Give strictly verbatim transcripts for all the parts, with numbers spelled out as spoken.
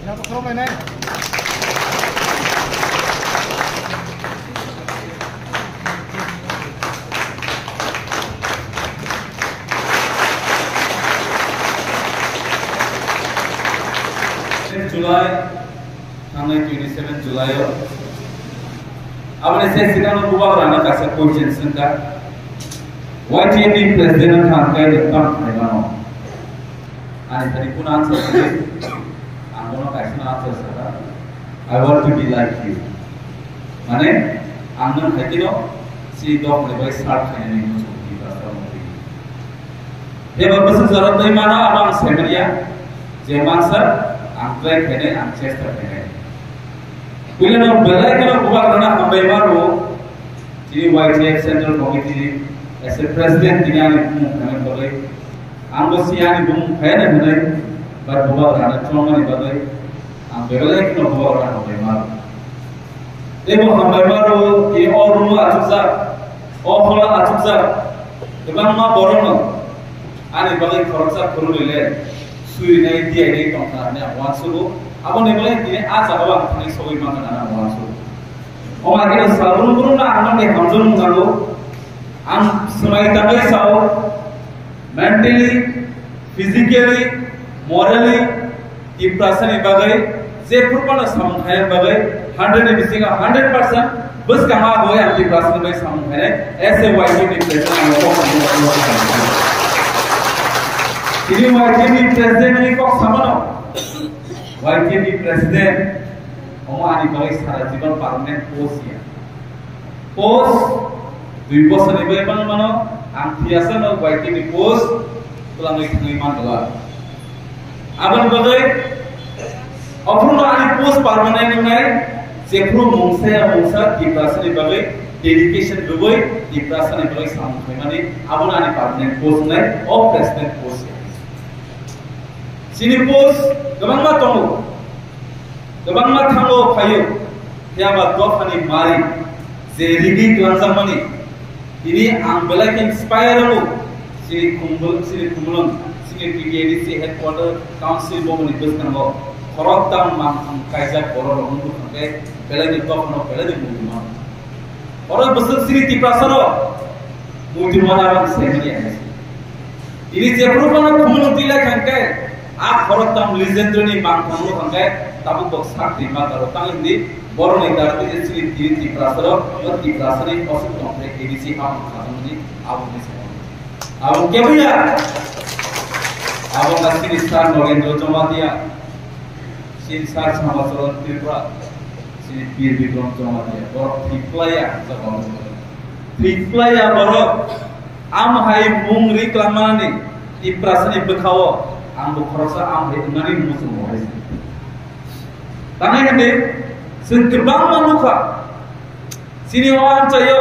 July, thangnai twenty seven July o. Aboni se sikang no bubagra no kaisa question swngkha. Y T F ni president wngkha hwnkhe nwng tamo khlai mano? Ani thani kunu answer khe, ang bono kaisa no answer sakha, "I want to be like you." Mane, ang nwng hai kheno si dok ni bai sar khainani muchung di rasta mukti. Bebak bwswk jorok twi mano, abo ang sai manya. Je mansa, ang try khainai, ang chesta khainai. Puila no belai kheno bubagrano hambai mano, chini Y T F Central Committee ni as a president tini ani bumung khaina bagwi. Ang bo si ani bumung khaina hwnwi, but bubagrano chongmani bagwi ang belai kheno bubagrano hambai mano. Tei bo hambai mano, tini o room o achukjak, o hall o achukjak, kwbangma borokno ani bagwi khoroksa phuruni le suinai, diyainai tongkha hwnwi ang uansugo. Aboni bagwi tini a jagao ang thangwi sogwi mankha hwnwi ang uansugo. Omo hai kheno salbrum brum no ang nokni hamjakmung nango. Ang swmai tangwi sao, mentally, physically, morally, Tiprasa ni bagwi, je phuru phano samung khaina bagwi, hundred ni bisingo hundred percent bwskango ang Tiprasa ni bagwi samung khainai, as a Y T F ni president ang kok samung khainai. Tini Y T F ni president ni kok samano, Y T F ni president, omo ani bagwi sara jibon permanent post ya. Post dui bosor ni bai bang mano, ang thiyasa no Y T F ni post twlangwi thangwi man glak. Aboni bagwi ophuru no ani post permanent wngnai, jephuru mungsa ya mungsa Tiprasa ni bagwi dedication rwui Tiprasa ni bagwi samung khaimani, abono ani permanent post wngnai, o president post ya. Chini post kwbangma tongo. Kwbangma thango phaio, phiya ba dophani mari je rigi twlangjakmani, tini ang belai khe inspire wngo. Chini Khumul-, chini Khumulwng, chini T T A D C headquarter council bomani bwskango khoroktham mangthang kaijak borok rok wngkha khe belai ni dophano belai ni mungwi mano. Oro bwswk chini Tiprasa rok muitu mana rok se mani hai. Tini jephuru phano Khumulwng twi lai kha hwnkhe, a khoroktham legendary ni mangthang rok hwnkhe tabuk bo sak twi ma karo tang hindi borok ni dar twi chini tini Tiprasa rok, o Tiprasa ni osuk tong khe A D C ha mangthang ni abo ni se. Abo kebo ya. Abo ka chini sir Nogendra Jamatia. Chini sir Samacharan Tripura, chini Bir Bikram Jamatia, borok thwi playa, jaga o thwi playa borok, am hai mung ri klamani, Tiprasa ni bwkha o, ang bo khoroksa am hai wngnani muchung bo hai se. Tangwi hwnwi, chwng kwbangma nukha, chini o amchaio,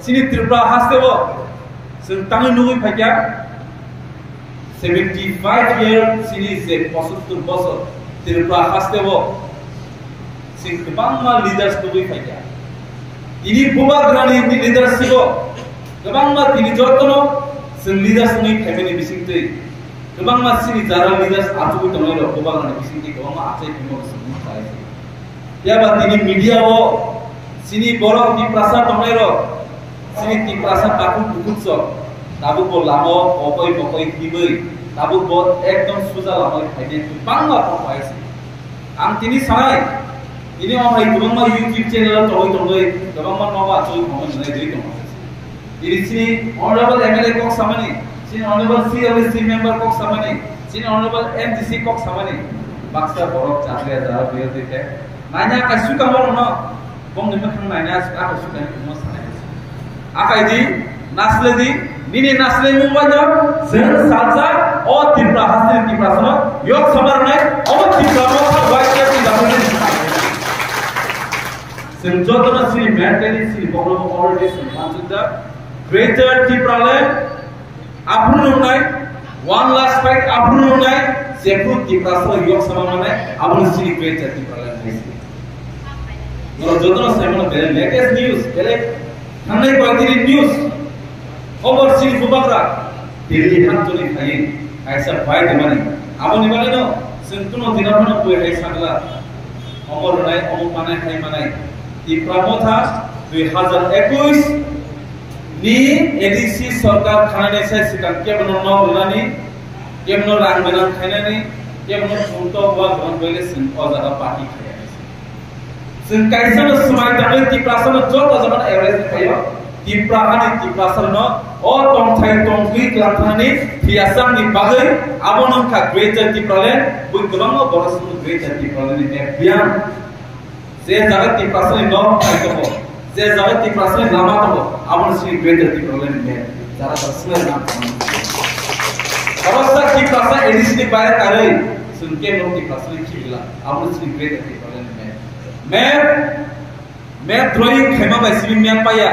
chini Tripura hasteo, chwng tangwi nugwi phaikha, seventy five year chini je pochottor bosor Tripura hasteo, chwng kwbangma leaders nugwi phaikha. Tini bubagrani leadership o, kwbangma tini jotono chwng leaders wngwi phaimani bisingtwi, kwbangma chini jara leaders achugwi tongnai rok bubagrani bisingtwi kwbangma achai phimo chwng nukha. Phiya ba tini media o chini borok Tiprasa tongnai rok, chini Tiprasa takhuk bukhuk sok, tabuk bo lama o mokoi mokoi himwi, tabuk bo ekdom suja lama o phainai kwbangma kok bai se. Ang tini sanai, tini o hai kwbangma YouTube channel o tongwi tongwi kwbangma nogo achugwi comment wngnai rwi tongo. Tini chini honorable M L A kok samani, chini honorable C W C member kok samani, chini honorable M D C kok samani, baksa borok chakri ya jara biyo dite. Nanya ka suka mo no, bong ni mekhang nanya ka suka ni mo sanai. Akai di, nasle di, nini nasle mung bai no, sen salsa, o Tripura hasni Tripura sono, yok sabar nai, o Tripura mo sa bai ke di dabu ni. Sen joto na sini mentally, sini bokro mo already sen mansuk da, Greater Tipraland, aphuru nungnai, one last fight aphuru nungnai, jephuru Tiprasa yok sama nungnai, aboni sini Greater Tipraland hai se. Noro jotono sai mano bele latest news, bele thangnai koyekdini news, khobor sini bubagra, Delhi hantoni phaiwi kaisa bai demani. Aboni bagwi no, Chwng kuno dino phano bui hai sakla, omo rwnai, omo manai, hai manai. Tipra Motha dui hazar ekush ni A D C sorkar khanani sai swkang kebono nok rwnani, kebono rang gwnang khainani, kebono chwng tok wa gwnang bai le chwng o jaga party khaiya. Chwng kaisa no swmai tangwi Tiprasa no joto jaga no awareness phaio. Tipra hani Tiprasa no o tongthai tongthwi kwlangthani thiyasang ni bagwi abo no wngkha Greater Tipraland, bui kwbangma borok chwng Greater Tipraland ni map biyang. Je jaga Tiprasa ni nok thai tongo, je jaga Tiprasa ni lama tongo, abo no chini Greater Tipraland ni map. Jaga jaga swmai nang tong. Oro sa Tiprasa A D C ni bayre karwi chwng khe no Tiprasa ni khibila, abo no chini Greater Tipraland ni map. Map, map drawing khaima bai simi map paya.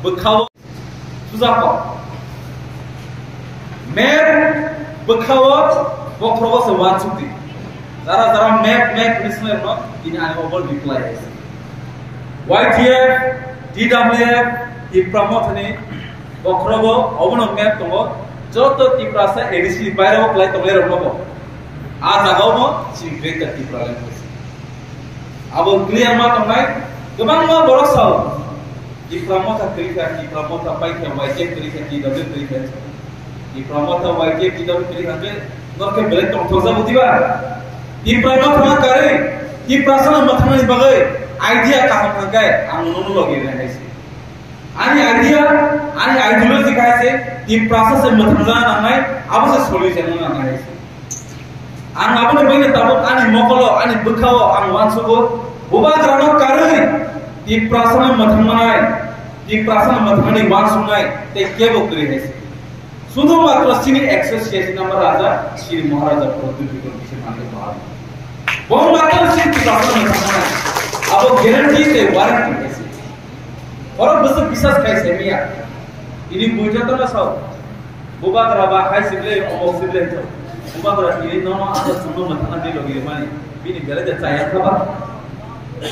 Bwkhao suja kok. Map bwkhao bokhrogo se wansukdi. Jara jara map, map hwnwi swnai rwno tini ani obo reply hai se. Y T F, T W F, Tipra Mothani bokhrogo obono map tongo. Joto Tiprasa A D C ni baireo kwlai tonglai rokno bo. A jagao no chini Greater Tipraland hai se. Abo clear ma tongnai, kwbangma borok sao. Tipra Motha kwrwi kha, Tipra Motha pai kha, Y K kwrwi kha, T W kwrwi kha. Tipra Motha Y K T W kwrwi kha, je norke belai tongthokjago diba? Tipra Motha karwi, Tiprasano mwthangnani bagwi idea kaham thangkhe ang nono logi rwnai hai se. Ani idea, ani ideology kaisa Tiprasa se mwthangna nangnai, abo se solution na nangnai. Ang aboni bagwi tabuk ani mokolo, ani bwkhao ang uansugo, bubagrano karwi Tiprasano mwthangmanai, Tiprasano mwthangnani uansuknai tei kebo kwrwi hai se. Sudhu matro chini association number raja, chini Maharaja Pradyut Bikram Kishore Mahajan. Bo matro chini Tiprasano mwthangmanai. Abo guarantee tei warranty hai se. Oro bwswk bisas khai se miya. Ini bui jotono sao. Bubagra ba hai sible, omok sible to. Bubagra ini nono asa chwngno mwthangna di logi mani. Bini belai de chaya kha ba.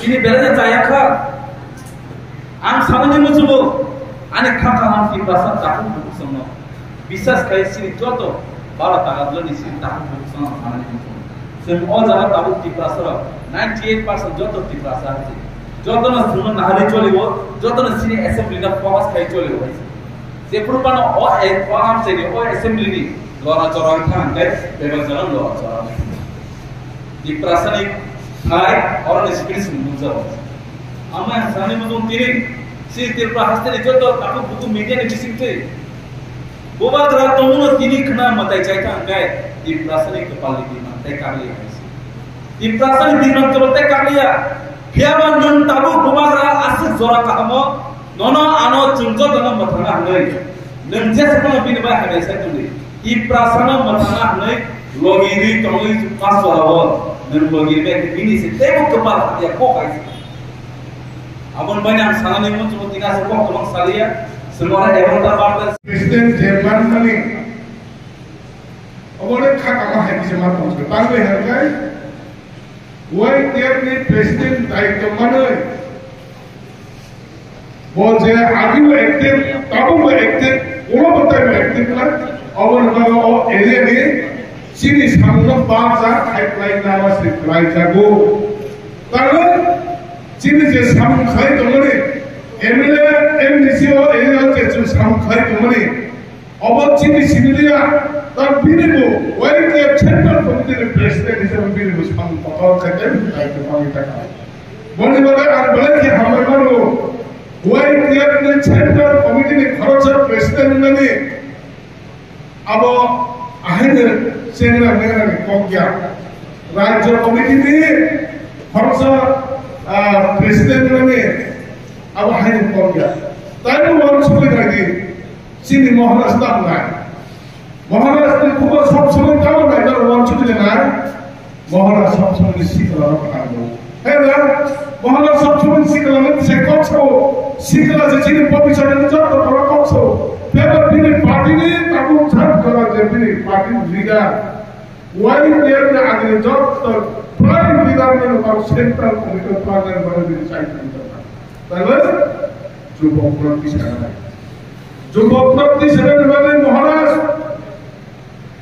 Bini belai de chaya kha. Ang sanani muchugo. Ani kha kaham Tiprasa takhuk bukhuk chwngno. Bisas khai sini joto bara tagadlani sini takhuk bukhuk chwngno sanani muchugo. Chwng o jaga tabuk Tiprasa rok ninety eight percent joto Tiprasa hai se. Jotono chwngno nahari choliwo, jotono chini assembly no focus khai choliwo hai se. Jephuru phano o, o amchaini o assembly ni lora chora wngkha hwnkhe bebak jora lora chora wngkha. Tiprasa ni thai oro ni screen song nukjago. Amo ang sanani muchung tini si Tripura haste ni joto takhuk bukhuk media ni bising twi Bubagra tongmano tini khna mwtai chaithang hwnkhe Tiprasani kwpalni bimang tei kakliya hai se. Tiprasani bimang kwbang tei kakliya. Phiyaba nwng tabuk Bubagra aswk jora kahamo nono ano chwng jotono mwthangna hwnwi. Nwng jesa phano bini bai hamya sai tongdi. Tiprasano mwthangna hwnwi logi rwi tongwi pas jorao nwng logi rwi bini se teibo kwpal hamya kok hai se. Aboni bai ang sanani muchungo tini aswk kok kwbang saliya. Swngo aro egarota barta. President je manmani obo le kha kama hai se ma tong se. Tangwi hai kai. Y T F ni president daityo manwi. Bo je agi bo active, tabo bo active, ulo bo tai active na. Obo ni bago o area ni chini samung no barja khai klai na ma se klai jago. Karon chini je samung khai tongmani, M L A, M D C o area je chwng samung khai tongmani, obo chini simi liya, ta bini bo Y T F Central Committee ni President hisabe bini bo samung kotor khai tei daityo manwi ta kha. Boni bagwi ang belai khe hambai mano, Y T F ni Central Committee ni khoroksa President nani. Abo ahaino chengra mengra ni kok ya. Rajya committee ni khoroksa, ah, president mani abo ahaino kok ya. Taibo uansugwi naidi chini Maharaj tamo nai. Maharaj ni khubor sob somoi tamo nai, tamo uansugwi nai. Maharaj sob somoi sikla rok thango. Hera, Maharaj sob somoi sikla rok se kok sao. Sikla se chini bhabishyot ni joto borok kok sao. Tebo bini party ni tabuk chak jora je bini party leader. Y T F ni agini joto prime leader ni nokar central committee parliament ni chai thango. Taibo jubok proti sana. Jubok proti sana ni bagwi Maharaj.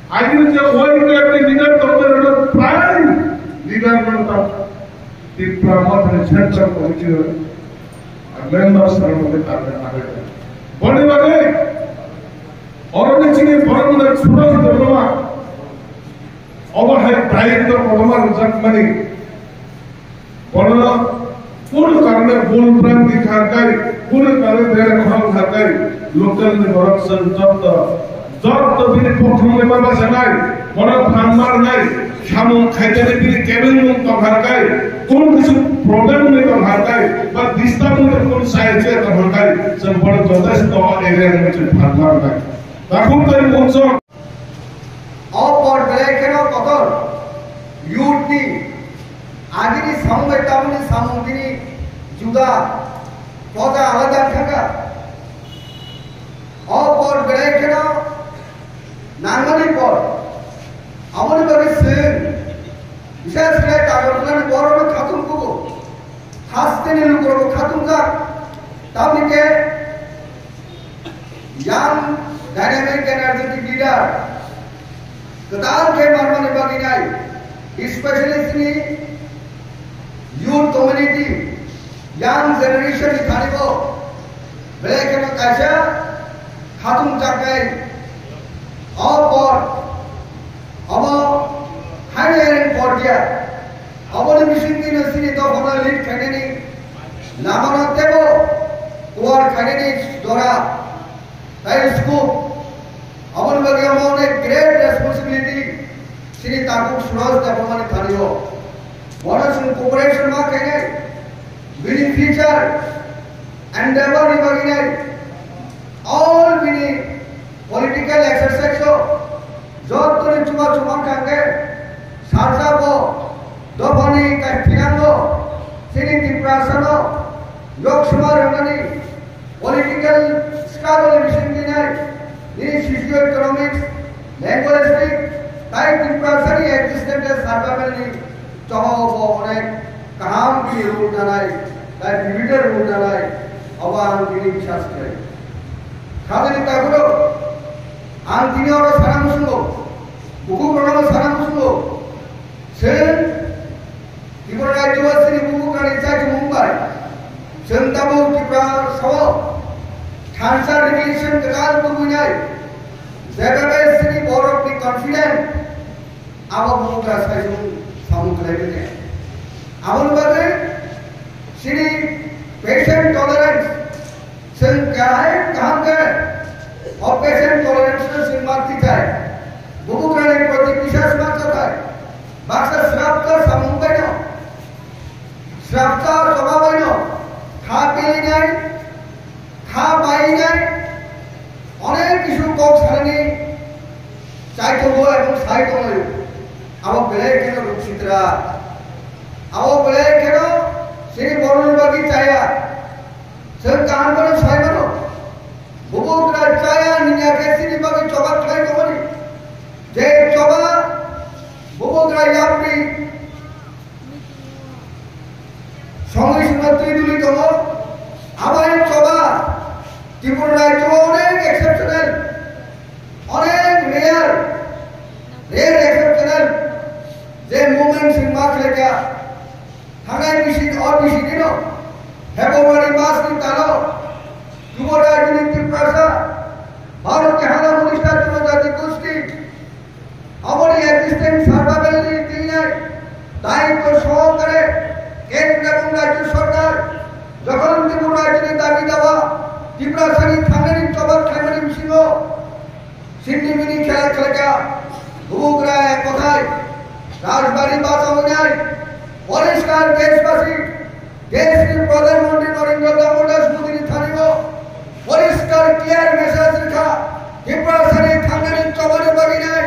Agini je Y T F ni leader tongmani rok prime Chairman ta Tipra Mothani Central Committee members rok ni target nai. Boni bagwi oroni chini borok ni Suraj Debbarma obo hai daitto kotorma rwjakmani. Bono kunu karone bul branti kha kai, kunu karone bere khorang kha kai, local ni borok chwng jotto, jotto bini pothong ni baba sanai, bono phan marnai, samung khaitani bini cabin room tong kha kai, kunu kisu problem ni tong kha kai, ba disturb ni kunu sai se tong kha kai, chwng bono jotesto area ni chwng phan marnai. Takhuk tai mungso. O por belai kheno kotor youth ni agini samung bai tamoni samung bini juda poda alada thangkha. O por belai kheno nangmani por aboni bagwi chwng bisas khlai Agartala ni borok no khatung kugo hasteni lukurok bo khatungjak tamni khe Young dynamic energetic leader kwtal khe manmani bagwi nai, especially chini youth community, young generation ni thani bo belai kheno kaisa khatung jaknai. O por omo haino ereng por dia. Aboni bisingtwi no chini dophano lead khainani lamano teibo kuar khainani jora tai scope. Aboni bagwi omo onek great responsibility chini takhuk Suraj Debbarmani thani o. Bono chwng cooperation ma khainai, bini future endeavor ni bagwi nai, all bini political exercise o jottoni chuba chuba thangkhe sarjabo dophani kaithinango chini Tiprasano yok suma rwnani political struggle ni bisingtwi nai, nini socio economics, linguistic tai Tiprasani existence survival ni Choba o bo onek kaham bini role nanai, tai pivotal role nanai, obo ang bini bisas khlai. Khatini takhuk rok, ang tini oro sana muchungo, bukhuk rokno sana muchungo, chwng Tripura rajyo o chini bukhuk rani chaimung bai, chwng tabuk Tripura sao thansa revolution kwtal tubunai, jeba bai chini borok ni confident, Abo bubagra saisung samung khlai manya. Aboni bagwi chini patient tolerance, chwng kaham kaham khe o patient tolerance no chwng ma tikhai. Bubagra ni proti biswas ma chathai. Baksa srapta samung bai no, srapta choba bai no, kha pelinai, kha bainai, onek kisu kok sanani chai tongo ebong sai tongo. Abo belai kheno ruk sitra. Abo belai kheno chini borokni bagwi chaya. Chwng kaham bono sai mano. Bubagra chaya nini akhe chini bagwi choba khlai tongmani. Je choba bubagra yapri Songwi songma twi duli tongo. Abo hai choba Tripura rajyo o onek exceptional, onek rare, rare exceptional je movement sing ma khlaikha. Thangnai bisi o bisi dino February mas ni talo Tripura rajyo ni Tiprasa Bharat ni hala munista Tripura jati gosti Aboni existence survival ni tinai daitto sohokare kendro ebong rajyo sorkar jokhon Tripura rajyoni dabi dawa Tiprasani thangnani choba khlaimani bisingo sindimini khela khlaikha. Bubagra ek kothai Rajbari bachawi nai poriskar deshbasi Deshni Pradhan Mantri Narendra Damodar Modi ni thani o poriskar clear message rikha, Tiprasani thangnani chobani bagwi nai,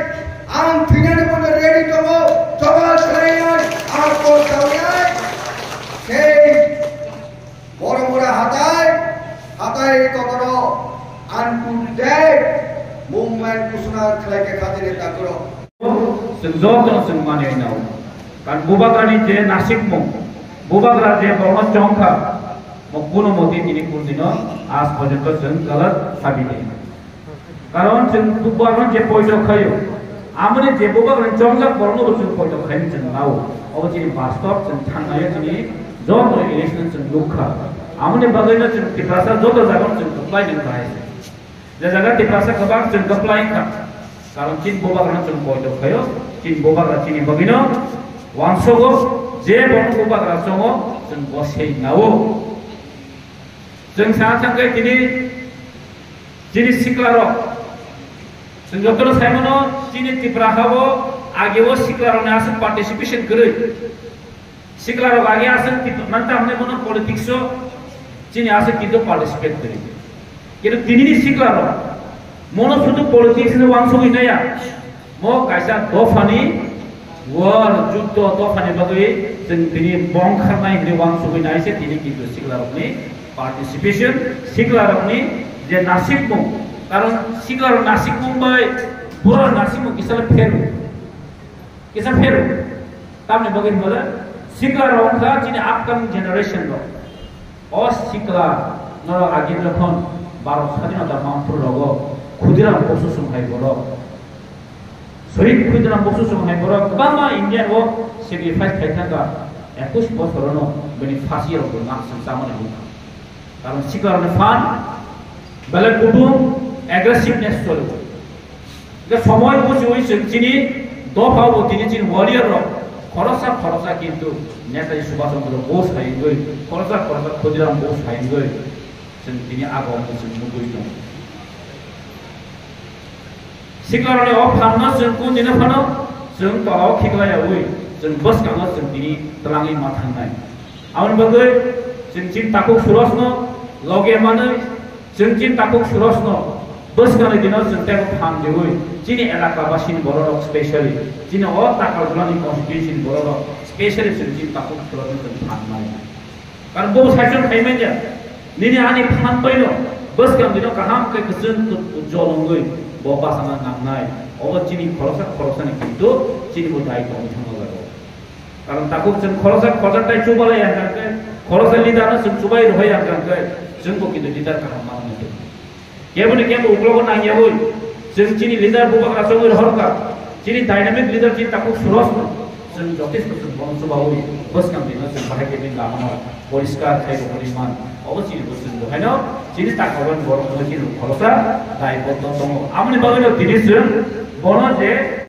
ang thwinani bono ready tongo, choba khlainai, ang kok sawi nai. Sei Boromura hatai, hatai totoro unto death movement ghosona khlaikha khatini takro. Chwng joto chwng manwi nao. Kan bubagrani je nasikmung, bubagra je borno chongkha, mo kuno moti tini kunjino aaj porjonto chwng galat sabi de. Karon chwng bubagrani je poito khayo, amoni je bubagrani chongjak borno bo chwng poito khaini chwng nao. Obo chini bastob, chwng thangnaio chini joto election chwng nukha. Amoni bagwino chwng Tiprasa joto jagao chwng kwplai nang bahai se. Je jaga Tiprasa kwbang chwng kwplai wngkha. Karon chini bubagrano chwng poito khaio, chini bubagra chini bagwino wansogo, je bono bubagra chongo chwng bosei nao. Chwng sa thangkhe tini chini siklarok, chwng jotono saimano chini Tipra hao ageo siklarokni aswk participation kwrwi. Siklarok age aswk tip-, manta hwnwi bono politics o chini aswk kintu participate kwrwi. Kintu tinini siklarok mono sudu politics ni wansugwi naya. Mo kaisa dophani war, juddo dophani bagwi chwng tini bongkharnai hwnwi wansugwi nai se tini kintu siklarokni participation, siklarokni je nasikmung, karon siklarok nasikmung bai borok nasikmung kisa pheru. Kisa pheru. Tamni bagwi hwnba siklarok wngkha chini upcoming generation rok. O sikla norok age jokhon Bharat Sadhinota Manpur rogo Khudiram Bosu song hai borok. Sohid Khudiram Bosu song hai borok kwbangma India o sacrifice khai thangkha. Ekush bosorono bini phasi rok bo nak song chamani wngkha. Karon siklarokni phan belai kutung aggressiveness choli. Je somoi buchiwi chwng chini dopha bo tini chini warrior rok khoroksa khoroksa kintu Netaji Subhash Chandra Bose hai wngwi, khoroksa khoroksa Khudiram Bose hai wngwi chwng tini abo chwng nugwi tongo. Siklarokni o phanno chwng kun dino phano chwng tolao khiklaiyawi chwng bwskango chwng tini twlangwi ma thangnai. Aboni bagwi chwng chini takhuk Surajno loge manwi, chwng chini takhuk Surajno bwskangni dino chwng teibo phan riwi chini elaka basini bororok specially chini o Takalgulani constituency ni bororok specially chwng chini takhuk Surajno chwng phan mani. Karon bo saichung khai manya. Nini ani phan baino bwskang dino kaham khe kwchwng ujjol wngwi bo bachana nangnai. Obo chini khoroksa khoroksani kintu chini bo dai tongwi thangna jago. Karon takhuk chwng khoroksa khoroksa tai chubalai ang khe, khoroksa leader no chwng chubai rohoi ang khe, chwng bo kintu leader kaham ma wngwi tongo. Keboni kebo uklogo nangyawi, chwng chini leader bubagra chongwi rohorkha, chini dynamic leader chini takhuk Surajno, chwng jotesto chwng bono chubawi, bwskang dino chwng bahai khe bini lamano poriskar khai rwmani man. Obo chini bo chwng bo haino, chini takhuk borok no chini khoroksa daibotto tongo. Amoni bagwino tini chwng bono je